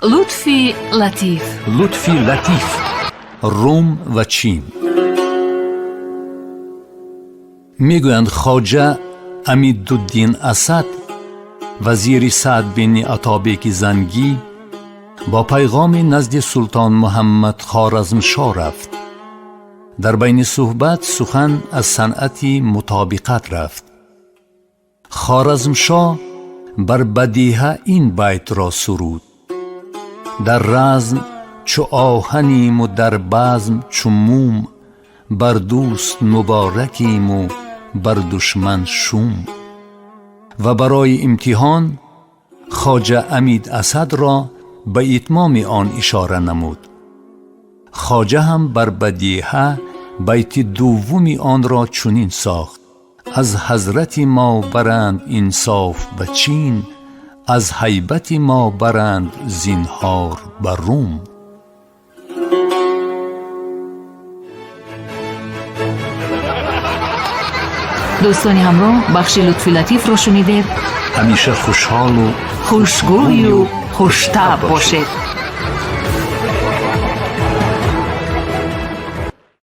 Лутфи Латиф. Лутфи Латиф. Рум ва Чин. Мегӯянд, хоҷа Амидуддин Асад, вазири Саъд бини Атобеки Зангӣ, бо пайғоми назди султон Муҳаммад Хоразмшоҳ рафт. Дар байни суҳбат сухан аз санъати мутобиқат рафт. Хоразмшоҳ бар бадиҳа ин байтро суруд: «Дар разм чу оҳаниму дар базм чу мум, бар дӯст муборакиму бар душман шум». Ва барои имтиҳон хоҷа Амид Асадро ба итмоми он ишора намуд. Хоҷа ҳам бар бадиҳа байти дуввуми онро чунин сохт: «Аз ҳазрати мо баранд инсоф ба Чин, аз ҳайбати мо баранд зинҳор ба Рум». Дӯстони ҳамроҳ, бахши Лутфи Латифро шунидед. Ҳамеша хушҳолу хушгӯю хуштаб бошед.